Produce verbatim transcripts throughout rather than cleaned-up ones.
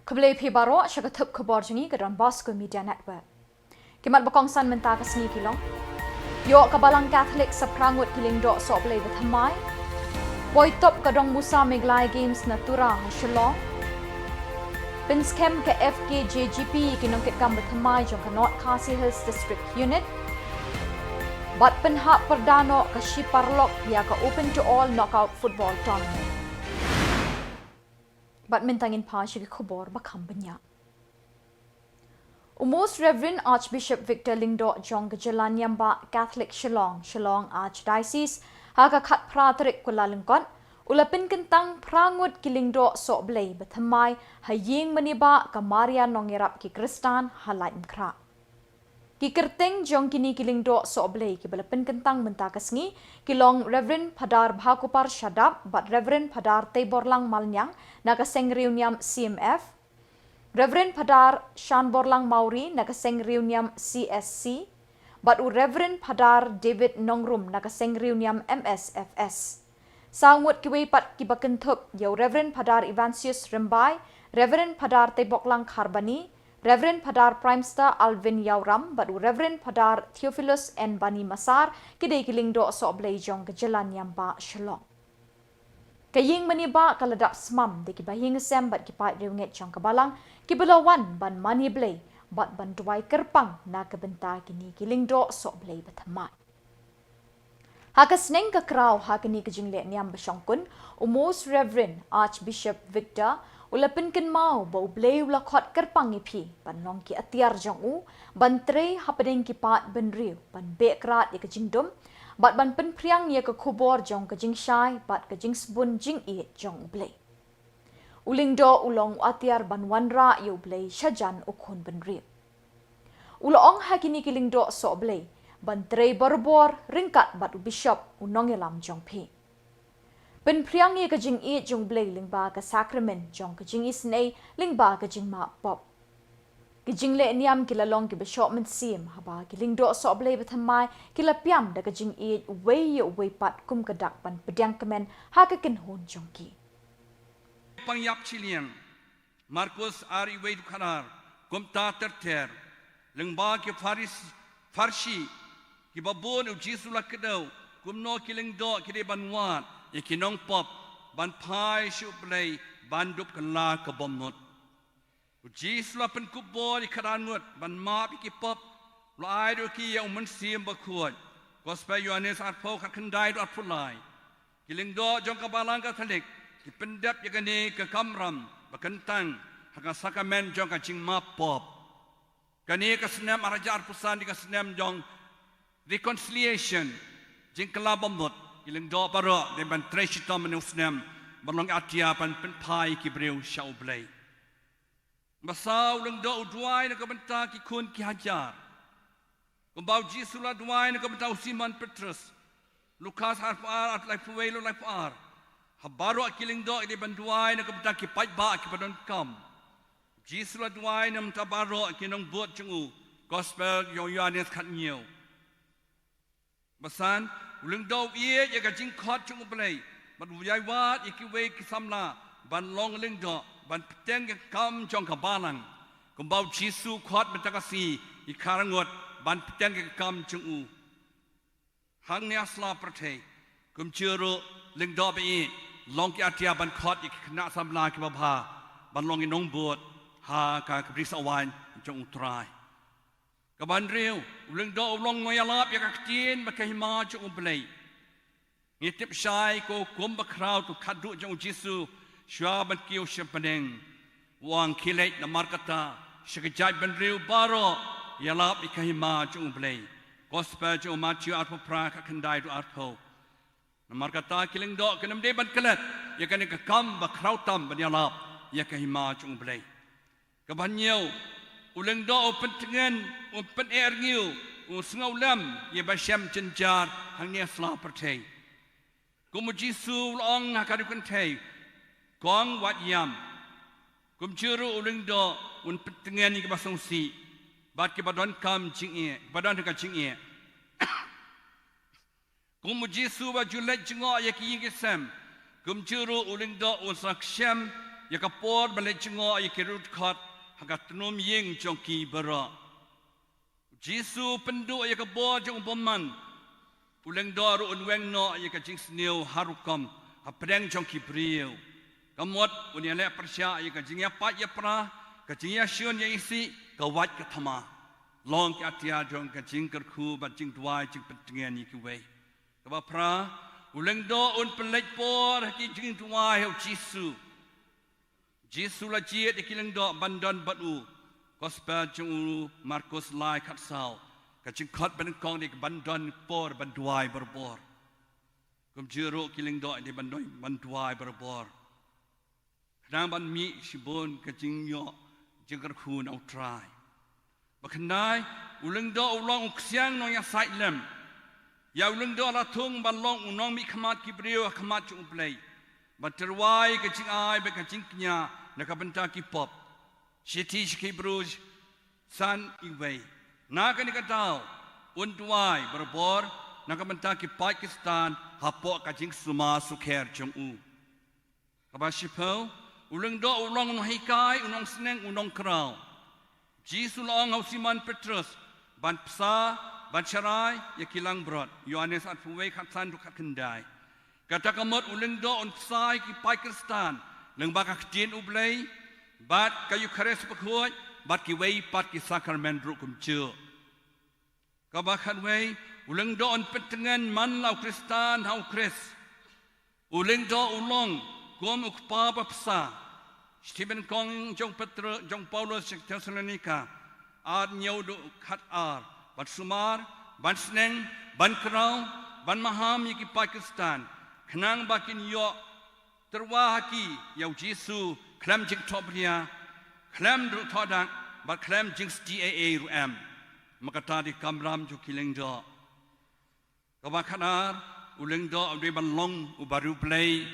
Khublei phi baroh sha ka thup khubor jong ngi ka Don Bosco Media Network. Ki mat ba kongsan mynta ka sngi ki long: Ïoh ka Balang Katholik sa phra ngut ki lyngdoh sohblei ba thymmai. Poi top ka Dong Musa Meghalaya Games na Tura ha Shillong. Pynskhem ka F K J G P ki nongkitkam ba thymmai jong ka North Khasi Hills District Unit. Bad pynhap pyrda noh ka shi paralok ïa ka Open to All Knockout Football Tournament. Bad mynta ngin phai sha ki khubor ba kham bniah. U Most Reverend Archbishop Victor Lyngdoh jong ka Jylla Niam Bah Katholik Shillong, Shillong Archdiocese, ha ka khatphra tarik Kyllalyngkot, u la pynkyntang phra ngut ki lyngdoh sohblei ba thymmai ha ïing mane bah ka Maria Nongïarap ki Khristan ha Laitumkhrah. Ki kyrteng jong kine ki lyngdoh sohblei kiba la pynkyntang mynta ka sngi ki long Reverend Phadar Bhakupar Shadap bad Reverend Phadar Teiborlang Malniang na ka Seng Riewniam C M F, Reverend Phadar Shanborlang Mawrie na ka Seng Riewniam C S C, bad u Reverend Phadar David Nongrum na ka Seng Riewniam M S F S. Saw ngut kiwei pat kiba kynthup ïa u Reverend Phadar Evansius Rymbai, Reverend Phadar Teiboklang Kharbani, Reverend Phadar Primester Alvin Ïawram bad u Reverend Phadar Theophilus N Bani Massar ki dei ki lyngdoh sohblei jong ka Jylla Niam Bah Shillong. Ka ïing mane bah ka la dap smam da ki bahaïing hasem bad ki paid riewngeit jong ka Balang kiba la wan ban mane Blei bad ban duwai kyrpang na ka bynta kine ki lyngdoh sohblei ba thymmai. Ha ka sneng ka kraw ha kane ka jingleh niam ba shongkun, u Most Reverend Archbishop Victor u la pynkynmaw ba U Blei u la khot kyrpang ïa phi ban long ki atiar jong u, ban trei hapdeng ki paid bynriew, ban beh krad ïa ka jingdum bad ban pynphriang ïa ka khubor jong ka jingshai bad ka jingsbun jingïeit jong U Blei. U lyngdoh u long u atiar ban wanrah ïa U Blei shajan u khun bynriew. U la ong ha kine ki lyngdoh sohblei ban trei barabor ryngkat bad u bishop, u nongïalam jong phi. Pynphriang ïa ka jingïeit jong U Blei lyngba ka sakramen jong ka jingisynei lyngba ka jingmap pop. Ki jingleh niam ki la long kiba shoh mynsiem haba ki lyngdoh sohblei ba thymmai ki la piam da ka jingïeit uwei ïa uwei pat kum ka dak ban pdiang kmen ha ka kynhun jong ki. Pang ïap shiliang. Markus ar, wei haduh khatar. Kumta ter ter, lyngba ki Pharis-, Pharisi kiba bun, U Jisu u la kdew kumno ki lyngdoh ki dei ban wad ïa ki nongpop ban phai sha U Blei ban dup kylla ka bymnud. U Jisu u la pynkup bor ïa ki khatar ngut ban map ïa ki pop, u la ai ruh ïa ki ïa U Mynsiem Bakhuid. Gospel Ïoannis arphew, khatkhyndai haduh arphew lai. Ki lyngdoh jong ka Balang Katholik ki pyndep ïa kane ka kamram ba kyntang ha ka sakramen jong ka jingmap pop. Kane ka snem ar hajar arphew san dei ka snem jong reconciliation, jingkylla bymnud. Ki lyngdoh baroh dei ban trei shitom mynne u snem ban long atiar ban pynphai ki briew sha U Blei. Ba saw, u lyngdoh u duwai na ka bynta ki khun ki hajar. Kumba U Jisu u la duwai na ka bynta u Simon Petrus. Lukas arphew ar, laiphew wei haduh laiphew ar. Ha baroh ki lyngdoh ki dei ban duwai na ka bynta ki paidbah kiba donkam. U Jisu u la duwai na ka bynta baroh ki nongbud jong u. Gospel jong u Ïoannis khathynñiew. Ba san, u lyngdoh u ïeit ïa ka jingkhot jong U Blei bad u ïai wad ïa kiwei ki samla ban long lyngdoh ban bteng ïa ka kam jong ka Balang. Kumba U Jisu u khot mynta ka sngi ïa ki khatar ngut ban bteng ïa ka kam jong u. Hangne ha sla pyrthei, kumjuh ruh lyngdoh ba ïeit, long ki atiar ban khot ïa ki khynnah samla kiba bha ban long ki nongbud ha ka bri sawaiñ jong U Trai. Kaba hynriew, u lyngdoh u long nongïalap ïa ka ktien bad ka hima jong U Blei. Ngi tip shai ko kum ba khraw, to khadduh jong U Jisu shuwa ban kiew sha bneng. U ong, khie leit, namar kata sha ki jaitbynriew baroh ïalap ïa ka hima jong U Blei. Gospel jong u Mathaios arphew phra, khatkhyndai haduh arphew. Namar kata ki lyngdoh kin ym dei ban klet ïa kane ka kam ba khraw tam ban ïalap ïa ka hima jong U Blei. Kaba hynñiew, u lyngdoh u pyntngen, u pyneh rngiew, u sngewlem ïa ba shem jynjar hangne ha sla pyrthei. Kum U Jisu u la ong ha ka riewkynthei, kong wat ïam. Kumjuh ruh u lyngdoh un pyntngen ïa kiba sngewsih bad kiba donkam jingeh, kiba don ka jingeh. Kum U Jisu uba ju leit jngoh ïa ki ïing ki sem, kumjuh ruh u lyngdoh un sa kshem ïa ka por ban leit jngoh ïa ki riewdkhot ha ka tnum ïing jong ki baroh. Jisu u pynduh ïa ka bor jong u bymman. U lyngdoh ruh un weng noh ïa ka jingsniew ha rukom hapdeng jong ki briew. Ka mut un ïaleh pyrshah ïa ka jingïapait ïapra, ka jingïashun ïaisih, ka wait ka thma. Long ki atiar jong ka jingkyrkhu bad jingduwai jingpyntngen ïa kiwei. Kaba phra, u lyngdoh un pynleit por ha ki jingduwai ha u Jisu. Jisu la jied ïa ki lyngdoh ban don bad u. Gospel jong u Markus lai khatsaw. Ka jingkhot ba nyngkong dei ka ban don por ban duwai barabor. Kumjuh ruh ki lyngdoh dei ban don ban duwai barabor. Khnang ban mih shibun ka jingïoh jingkyrkhu na u Trai. Ba khyndai, u lyngdoh u long u ksiang nongïasaid lem. Ïa u lyngdoh la thung ban long u nongmihkhmat ki briew ha khmat jong u Blei. Ban tyrwa ïa ka jingai bad ka jingkñia na ka bynta ki pop. Shithi sha ki Hebru san, uwei. Na kane ka daw, un duwai barabor na ka bynta ki paid Khristan hapoh ka jingsumar sukher jong u. Kaba shiphew, u lyngdoh u long u nonghikai, u nongsneng, u nongkraw. Jisu la ong ha u Simon Petrus ban bsa, ban sharai ïa ki langbrot. Ïoannis arphew wei khatsan haduh khatkhyndai. Kata ka mut u lyngdoh un bsa ïa ki paid Khristan lyngba ka ktien u Blei bad ka Eukharist bakhuid bad kiwei pat ki sakramen ruh kumjuh. Kaba khatwei, u lyngdoh un pyntngen man la u Khristan ha u Khrist. U lyngdoh u long kum u kpa ba bsa. Shithi nyngkong jong Petr-, jong Paulus sha ki Thessalonika, ar hynñiew haduh khatar, ban sumar, ban sneng, ban kraw, ban maham ïa ki paid Khristan, khnang ba kin ïoh tyrwa ha ki ïa u Jisu khlem jingthohbria, khlem ruh thohdak, bad khlem jingsdieh ei ei ruh em. Ma kata dei ka kamram jong ki lyngdoh. Kaba khatar, u lyngdoh u dei ban long u bariewblei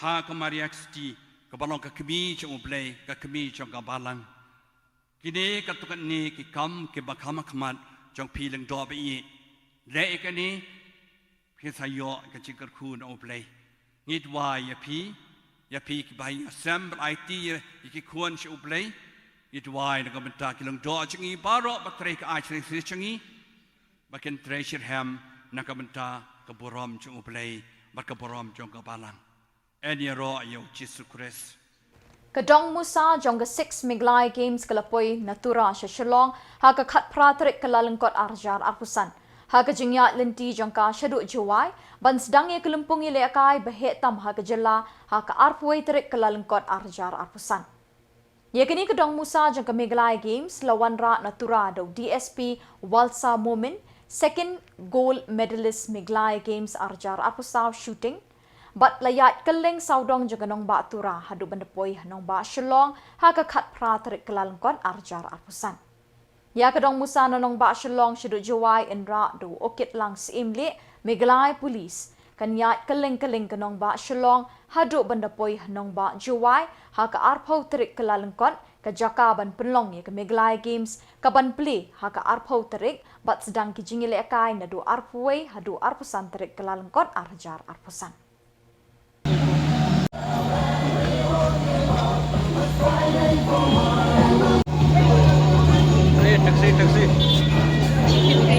ha ka Maria Ksti, kaba long ka kmie jong u Blei, ka kmie jong ka Balang. Kine katto katne ki kam kiba kham ha khmat jong phi lyngdoh ba ïeit. Leh ïa kane, phin sa ïoh ka jingkyrkhu na u Blei. Ngi duwai ïa phi, ïa phi kiba ïashem bad aiti ïa, ïa ki khun sha u Blei. Ngi duwai na ka bynta ki lyngdoh jong ngi baroh ba trei ka aiñ shisha jong ngi. Ba kin trei shitrhem na ka bynta ka burom jong u Blei bad ka burom jong ka Balang. Yn ïaroh ïa u Jisu Khrist. Ka dong musa jong ka six Meghalaya Games ka la poi na Tura sha Shillong ha ka khatphra tarik Kyllalyngkot arhajar arphew san. Ha ka jingïaid lynti jong ka shaduh Jowai ban sdang ïa ka lympung ïalehkai ba heh tam ha ka jylla ha ka arphew wei tarik Kyllalyngkot arhajar arphew san. Ïa kane ka dong musa jong ka Meghalaya Games la wanrah na Tura da u D S P Walsa Momin, second gold medalist Meghalaya Games arhajar arphew saw shooting. Bad la ïaid kylleng sawdong jong ka nongbah Tura haduh ban da poi ha nongbah Shillong ha ka khatphra tarik Kyllalyngkot arhajar arphew san. Ïa ka dong musa na nongbah Shillong shaduh Jowai yn rah da u Okitlang Syiemlieh, Meghalaya Police. Kan ïaid kylleng kylleng ka nongbah Shillong haduh ban da poi ha nongbah Jowai ha ka arphew tarik Kyllalyngkot, ka jaka ban pynlong ïa ka Meghalaya Games ka ban plie ha ka arphew tarik bad sdang ki jingïalehkai naduh arphew wei haduh arphew san tarik Kyllalyngkot arhajar arphew san. Taxi, taxi, taxi.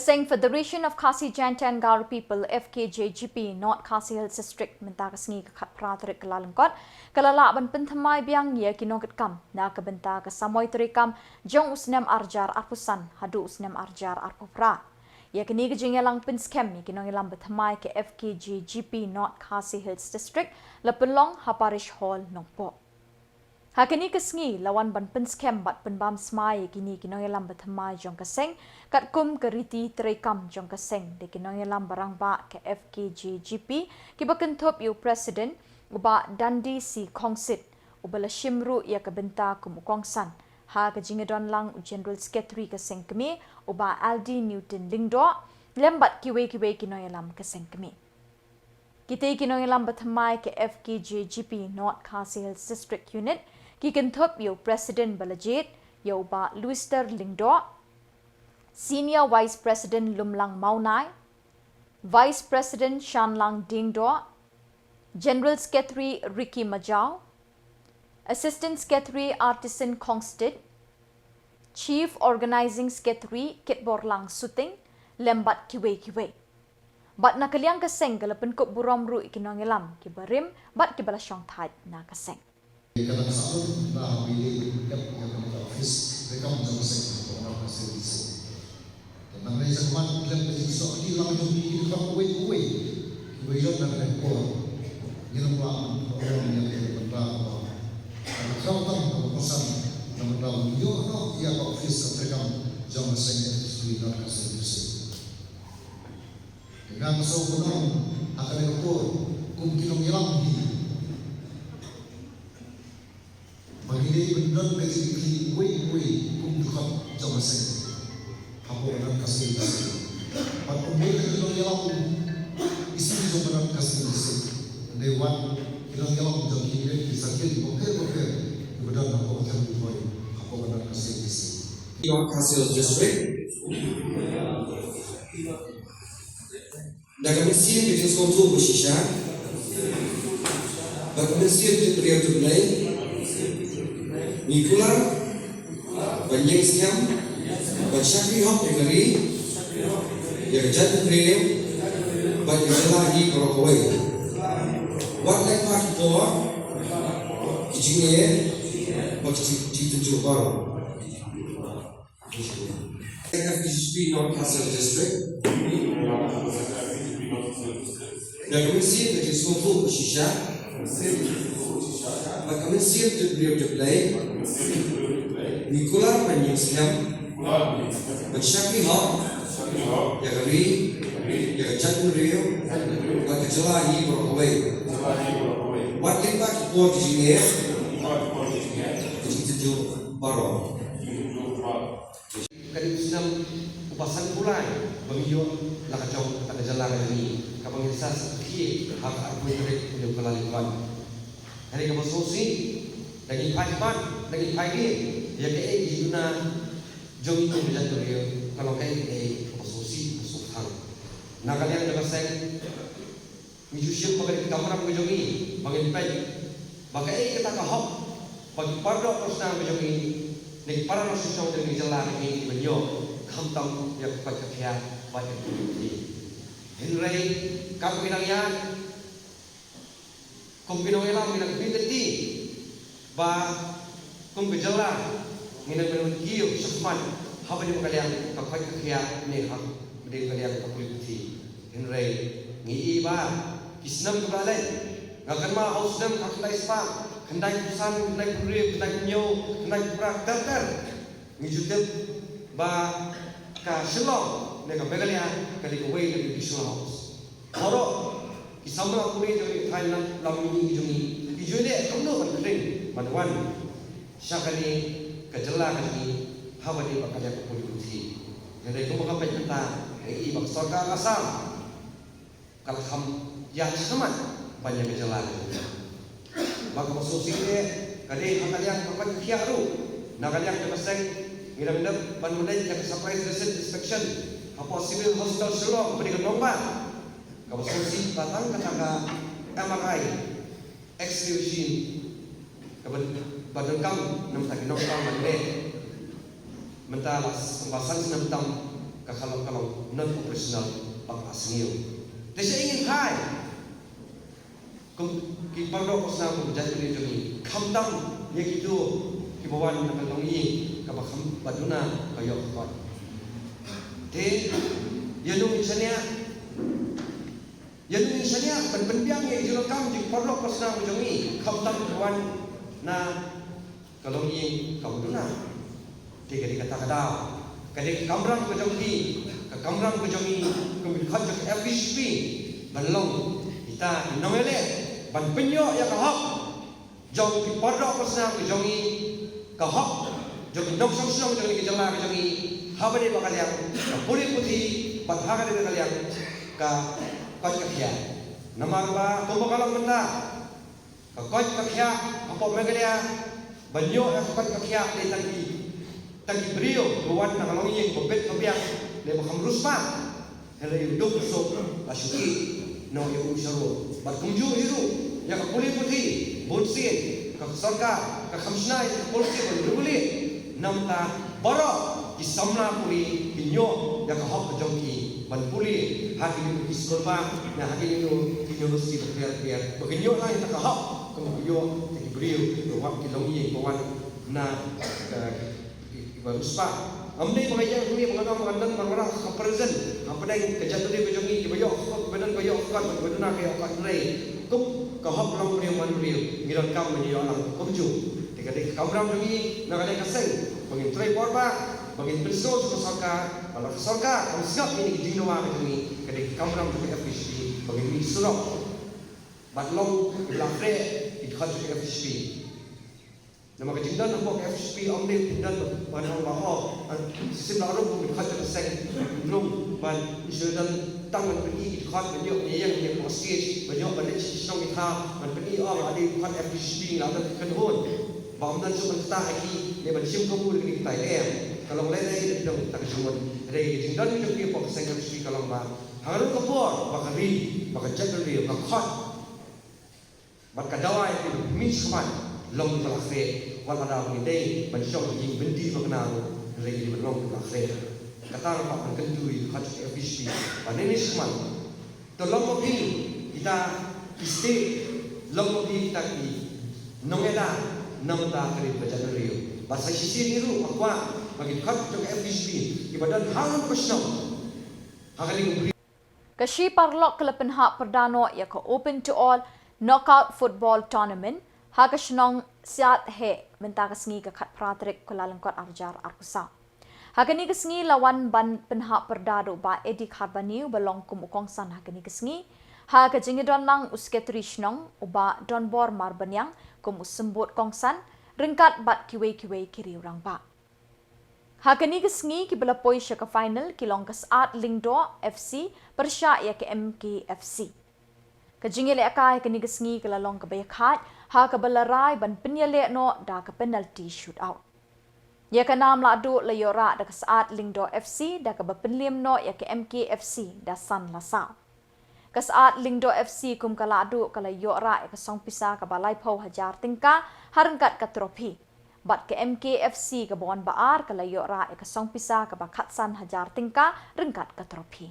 Seng Federation of Khasi Jaintia and Garo People, F K J G P, North Khasi Hills District, mynta ka sngi ka khatphra tarik Kyllalyngkot, ka la lah ban pynthymmai biang ïa ki nongkitkam na ka bynta ka samoi treikam jong u snem arhajar arphew san haduh u snem arhajar arphew phra. Ïa kane ka jingïalang pynskhem ïa ki nongïalam bathymmai ka F K J G P North Khasi Hills District la pynlong ha Parish Hall Nongpoh. Ha kane ka sngi la wan ban pynskhem bad pynbam smai ïa kine ki nongïalam bathymmai jong ka seng, katkum ka riti treikam jong ka seng da ki nongïalam barangbah ka F K J G P, kiba kynthup ïa u President u Bah Dandi C Khongsit, uba la shim ruh ïa ka bynta kum u kongsan ha ka jingïadon lang u General Secretary ka seng kmie u Bah Aldi Newton Lyngdoh, lem bad kiwei kiwei ki nongïalam ka seng kmie. Kitei ki nongïalam bathymmai ka F K J G P North Khasi Hills District Unit ki kynthup ïa u President ba la jied, ïa u Bah Luister Lyngdoh, Senior Vice President Lumlang Mawnai, Vice President Shanlang Diengdoh, General Secretary Ricky Majaw, Assistant Secretary Artisan Khongsit, Chief Organising Secretary Kitborlang Suting, lem bad kiwei kiwei. Bad na ka liang ka seng ka la pynkup burom ruh ïa ki nongïalam kiba rim bad kiba la shongthait na ka seng. Ka dang sahlun na ha Bili dep ïa ka office treikam jong ka seng ha Pdeng Khasi Hills. Te nangne shakhmat khlem da jingsnoh kti lang jong ki dkhot uwei uwei kiba ïoh na kane ka por, ngin ym lah ban burom ïa ka bynta ba ka khraw tam kaba kongsan na bynta ban ïoh noh ïa ka office ka treikam jong ka seng F K J G P North Khasi Hills. Nga nga sngewbha ban ong ha kane ka por kum ki nongïalam hi ba ngi dei ban don ka jingkitkhlieh uwei uwei kum dkhot jong ka seng hapoh ka North Khasi Hills. Bad kumjuh ki nongïalam isynei jong ka North Khasi Hills. Dei wat ki nongïalam jong ki, ki sarkit bapher bapher kiba don hapoh ka tnat Ri Bhoi hapoh ka North Khasi Hills. North Khasi Hills District. Da ka mynsiem ka jingsngewthuh ba shisha bad ka mynsiem tip briew tip Blei, ngi kular ban ïeng skhem ban shakri hok ïa ka ri ïa ka jaitbynriew bad ïa ka jylla hi baroh kawei. Wat lehbha ki por, ki jingeh bad ki jing, jingtynjuh baroh. F K J G P North Khasi Hills District. Da ka mynsiem ka jingsngewthuh ba shisha bad ka mynsiem tip briew tip Blei, ngi kular ban ïeng skhem ban shakri hok ïa ka ri, ïa ka jaitbynriew bad ka jylla hi baroh kawei. Wat lehbha ki por ki jingeh, ki jingtynjuh baroh. Ka dei u snem uba sanphew lai ba ngi ïoh la ka jong, la ka jylla ka jong ngi, kaba ngin sa sakhi ha ka arphew tarik u Kyllalyngkot. Hynrei kaba sngewsih, da ngi phai khmat, da ngi phai dien ïa kaei ka jingduna jong ngi kum ka jaitbynriew, ka long kaei kaei kaba sngewsih, kaba sngewthuh. Na ka liang jong ka seng, ngi ju shim ba ka dei ka kamram ka jong ngi ba ngin peit ba kaei kata ka hok ba ki para doh para snam ka jong ngi ne ki para nongshong shnong jong ngi, jylla ka jong ngi, ban ïoh, khamtam ïa ka koit ka khiah bad ïa ka pule puthi. Hynrei kat ba ngi dang ïaid kum ki nongïalam, ngi dang pynleit ba kum ka jylla ngin nang pynlong kiew shakhmat haba ïadei bad ka liang ka koit ka khiah ne haba ïadei bad ka liang ka pule puthi. Hynrei ngi i ba ki snem kiba la leit, nga kynmaw ha u snem khatkhyndai spah khyndaiphew san, khyndaiphew hynriew, khyndaiphew hynñiew, khyndaiphew phra, ter ter, ngi ju tip ba ka Shillong ne ka Meghalaya ka dei kawei na ki Shillong House. Baroh ki samla pule jong ngi, thaiñ lam mihngi jong ngi, ki ju leh kumno ban khring ban wan sha kane ka jylla ka jong ngi haba ïadei bad ka liang ka pule puthi. Hynrei kumba nga peit mynta, nga i ba ka sorkar Assam ka la kham ïaid shakhmat ban ïa ka jylla ka jong ngi. Bad kaba sngewsih te ka dei ha ka liang ka koit ka khiah ruh. Na ka liang jong ka seng ngi dang dep ban leit ïa ka surprise resident inspection hapoh Civil Hospital Shillong, kaba dei ka nongbah. Kaba sngewsih ba tang kata ka M R I, X-ray machine, kaba, ba donkam na bynta ki nongpang ban leh. Mynta la kumba san snem tam ka khalong khalong non operational ba ka la sniew. Te sha ïing in thai kum ki paralok paralok shnong kum jait ri jong ngi, khamtam ïa kito kiba wan na ka longïing kaba kham ba duna ka ïoh ka kot. Te ïa nong shaniah, ïa nong shaniah ban pynbiang ïa ki jingdonkam jong ki paralok paralok shnong jong ngi, khamtam kiba wan na ka longïing kaba duna. Te ka dei kata ka daw, ka dei ka kamram ka jong ki, ka kamram ka jong ngi kum ki dkhot jong ka F K J G P ban long kita ki nongïaleh ban pynïoh ïa ka hok jong ki paralok paralok shnong ka jong ngi, ka hok jong ki nongshong shnong jong ngi, ka jylla ka jong ngi, ha kaba dei ba ka liang ka pule puthi bad ha kaba dei ba ka liang ka koit ka khiah. Namar ba kumba ka long mynta, ka koit ka khiah hapoh Meghalaya, ban ïoh ïa ka koit ka khiah dei tang ki, tang ki briew ba wan na ka longïing ba bit ba biang, dei ba kham riewspah. Hynrei u duk u suk la shu ïeh noh ïa u sha ruh. Bad kumjuh hi ruh ïa ka pule puthi, bunsien ka sorkar ka kham shna ïa ka polisi ban regulate. Namar baroh ki samla pule kin ïoh ïa ka hok ka jong ki ban pule ha kine ki skulbah, na ha kine ki university bapher bapher, ba kin ïoh lang ïa ka hok kumba ïoh ïa ki briew ba wan, ki longïing ba wan na, eh, ki, ki ba riewspah. Ym dei ba nga ïeng hangne ba nga ong ba nga don marwei ha present hapdeng ka jaitbynriew ka jong ngi, kiba ïoh hok, kiba don ba ïoh hok, kiba duna ka ïoh hok, hynrei kum ka hok long briew man briew, ngi donkam ban ïoh lang kumjuh. Te ka dei ka kamram jong ngi na ka dei ka seng ba ngin trei por ba, ba ngin pynsngew sha ka sorkar, ba la ka sorkar kam sngap ïa ki jingdawa ka jong ngi, ka dei ka kamram jong ka F K J G P ba ngin mih surok. Bad long kiba la khreh ki dkhot jong ka F K J G P. Namar ka jingdon hapoh ka F K J G P ym dei jingdon ba nang ba, oh, shisien la rung ki dkhot jong ka seng, rung ban shisien don tang ban pyni ki dkhot, ban ïoh ban ïeng hapoh stage, ban ïoh ban leit sha ki shnong ki thaw ban pyni, oh, nga dei dkhot F K J G P, nga don ka kynhun. Ba ym don shuh ban ktah ha ki ne ban shim kabu da kine ki tai, em. Ka long lehse dei dong tang ka jingmut. Hynrei ka jingdon jong ki hapoh ka seng F K J G P ka long ba hangne ka por ba ka ri, ba ka jaitbynriew ka khot bad ka dawa ïa ki ba mih shakhmat long kiba la khreh, wat lada ba ngi dei ban shong ha ïing byndi ba kynmaw ruh, hynrei ngi dei ban long kiba la khreh. Kata nga kwah ban kyntu ïa ki dkhot jong ka F K J G P ba mynne shakhmat to long ma phi kita ki state, long ma phi kita ki nongïada na ka bynta ka ri bad ka jaitbynriew. Bad sa shisien hi ruh nga kwah ba ki dkhot jong ka F K J G P kiba don ha kano kano ka shnong, ha kane ka Ka shi paralok ka la pynhap pyrda noh ïa ka Open to All Knockout Football Tournament ha ka shnong Siatheh mynta ka sngi, ka khatphra tarik Kyllalyngkot arhajar arphew saw. Ha kane ka sngi la wan ban pynhap pyrda da u Bah Eddie Kharbani uba long kum u kongsan ha kane ka sngi, ha ka jingïadon lang u Secretary Shnong u Bah Donbor Marbaniang kum u symbud kongsan, ryngkat bad kiwei kiwei ki riew rangbah. Ha kane ka sngi kiba la poi sha ka final ki long ka Syiat Lyngdoh F C pyrshah ïa ka M K F C. Ka jingïalehkai ha kane ka sngi ka la long kaba ïakhaid ha kaba la rai ban pynïaleh noh da ka penalty shootout. Ïa ka nam lahduh la ïoh rah da ka Syiat Lyngdoh F C da kaba pynliem noh ïa ka M K F C da san la saw. Ka Syiat Lyngdoh F C kum ka lahduh ka la ïoh rah ïa ka song pisa kaba laiphew hajar tyngka ha ryngkat ka trophy. Bad ka M K F C kaba wan ba ar ka la ïoh rah ïa ka song pisa kaba khatsan hajar tyngka ryngkat ka trophy.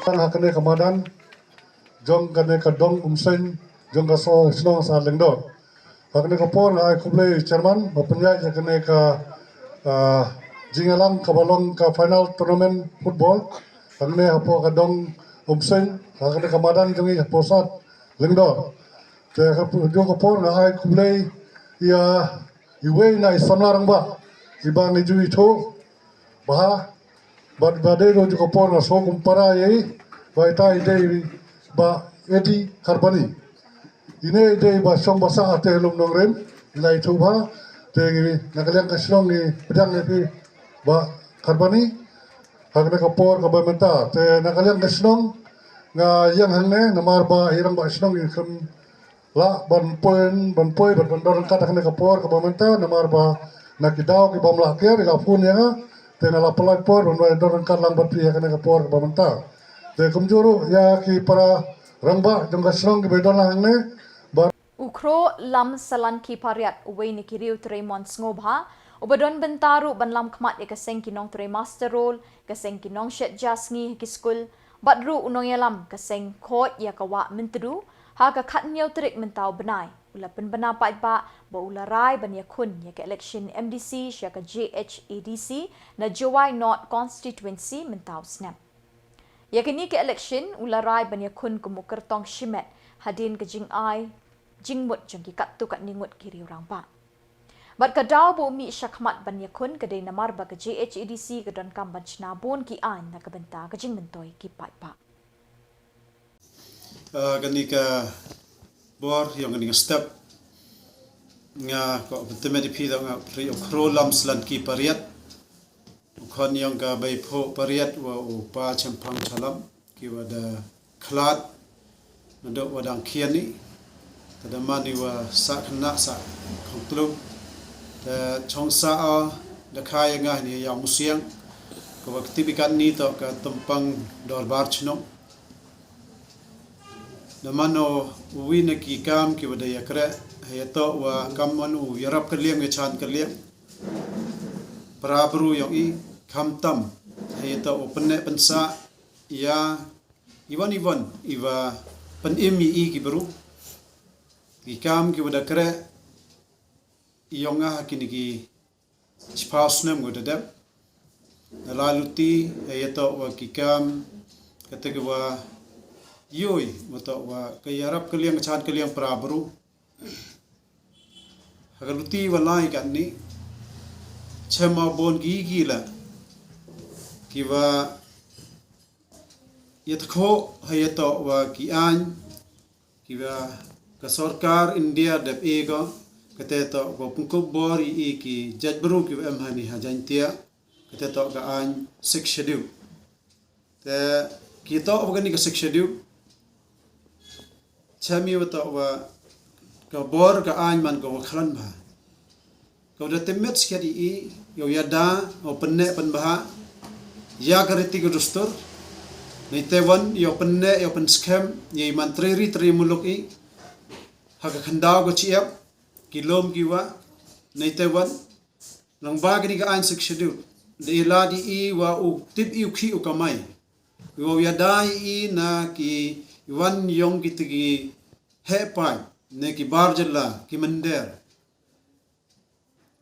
Tang ha kane ka madan jong kane ka dong Umseiñ jong ka so shnong Syiat Lyngdoh. Ha kane ka por nga ai khublei chairman ba pynïaid ïa kane ka, ah, jingïalang kaba long ka final tournament football. Ha kane hapoh ka dong Umseiñ, ha kane ka madan jong ngi ha Posad Lyngdoh. Te ha kajuh ka por nga ai khublei ïa iwei na i samla rangbah iba ngi ju ithuh bha, bad ba dei ruh kajuh ka por nga sngewkhublei ïa i, ba ita i dei i Bah Eddie Kharbani. Ine i dei i ba shong ba sah ha te lum nongrim, i la ithuh bha. Te ngi na ka liang ka shnong ngi pdiang ïa phi Bah Kharbani ha kane ka por kaba mynta. Te na ka liang ka shnong nga ïeng hangne namar ba i rangbah shnong i khlem lah ban poi, ban poi, ban, ban don ryngkat ha kane ka por kaba mynta namar ba na ki daw ki bym lah kiar i la phone ïa nga. Te nga la pynlait por ban, ban don ryngkat lang bad phi ha kane ka por kaba mynta. Te kumjuh ruh ïa ki para rangbah jong ka shnong kiba don lang hangne. Ba U Khro Lam Salanki Pariat, uwei na ki riew trei mon sngewbha uba don bynta ruh ban lam khmat ïa ka seng ki nongtrei master roll, ka seng ki nongshet ja sngi ha ki skul, bad ruh u nongïalam ka seng khoit ïa ka wah Myntdu, ha ka khathynñiew tarik mynta u bnai u la pynbna paidbah ba u la rai ban ïakhun ïa ka election M D C sha ka J H A D C na Jowai North Constituency mynta u snem. Ïa kane ka election u la rai ban ïakhun kum u kyrtong shimet hadien ka jingai jingmut jong ki katto katne ngut ki riew rangbah. Bad ka daw ba u mih shakhmat ban ïakhun ka dei namar ba ka J H A D C ka donkam ban shna bun ki aiñ na ka bynta ka jingmyntoi ki paidbah. Ah, kane ka bor, ïa kane ka step nga kwah ban tymmen ïa phi, da nga ri U Khro Lam Salanki Pariat, u khon ïong ka Baiphuh Pariat wa u Pa Chemphang Chalam, ki wa da khlad naduh wa dang khian ni. Te da man i wa sah khynnah sah khongtluk, te chong sah o da kha ïa nga ni ïa musiang, ka wa ka tip i kat ni toh ka Tumpang Dorbar Chnong. Da man o uwi na ki kam ki wa da ïa kreh ha ïa toh wa kam man u ïarap ka liang ïa chan ka liang para bru ïong i, khamtam ha ïa toh u pynneh pynsah ïa iwan iwan i wa pynim i i ki bru. Ki kam ki wa da kreh ïong nga ha kini ki shiphaw snem wa da dep. Na la luti ha ïa toh wa ki kam kata ki wa ïoi wa toh wa ka ïarap ka liang ka chan ka liang para bru. Ha ka luti wa lai kat ni chem ma bon ki ki la ki wa ïa ta kho ha ïa toh wa ki aiñ ki wa ka sorkar India dep e ko, kata toh ko pynkup bor i i ki jait bru ki wa em ha ni ha Jaintia, kata toh ka aiñ Sixth Schedule. Te ki toh wa kani ka Sixth Schedule, chem i wa toh wa ka bor ka aiñ man ka wa khlan bha. Ka wa da tymmet skhet i i, ïa u ïada, ïa u pynneh pynbha ïa ka riti ka dustur. Nei te wan ïa u pynneh ïa u pynskhem ïa i man trei ri trei muluk i ha ka khyndaw ka chiap, ki lum ki wah. Nei te wan lang ba kani ka aiñ Sixth Schedule da i lad i i wa u tip i u khih u kamai, wa u ïada i i na ki wan ïong ki ti ki heh paid ne ki bar jylla ki mynder.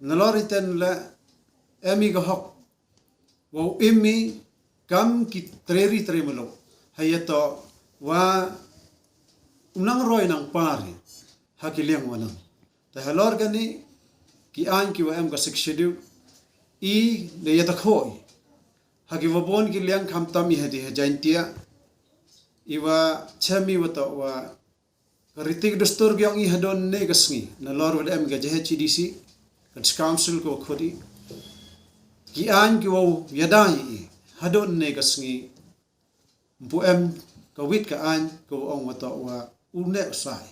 Nalor i ten le em i ka hok wa u im i kam ki trei ri trei muluk ha ïa toh wa u nang roi nang par i ha ki liang wa nang. Te halor kani ki aiñ ki wa em ka Sixth Schedule i da ïa ta kho i ha ki wa bon ki liang khamtam i ha di ha Jaintia i wa chem i wa toh wa ka riti ka dustur ki ïong i hadon ne ka sngi nalor wa da em ka J H A D C, ka District Council ka wa khot i, ki aiñ ki wa u ïada i i hadon ne ka sngi. Mpu em ka wit ka aiñ ka wa ong wa toh wa u ne u sai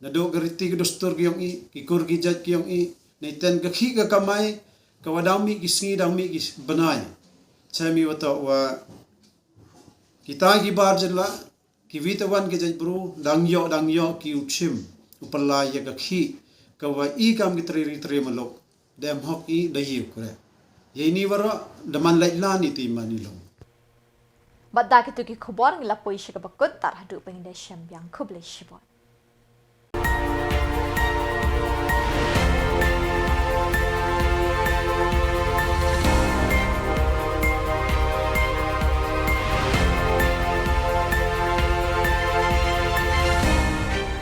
naduh ka riti ka dustur ki ïong i, ki kur ki jait ki ïong i, nei ten ka khih ka kamai ka wa dang mih ki sngi dang mih ki bnai. Chem i wa toh wa kita ki bar jylla ki wi te wan ki jait bru dang ïoh dang ïoh ki u chim u pynlai ïa ka khih ka wa i kam ki trei ri trei muluk. Da em hok i da ïa u kreh ïa ini waroh da man lait lan i ti man i long. Bad da kitu ki khubor ngi la poi sha kaba kut, tar haduh ba ngin da shem biang, khublei shibun.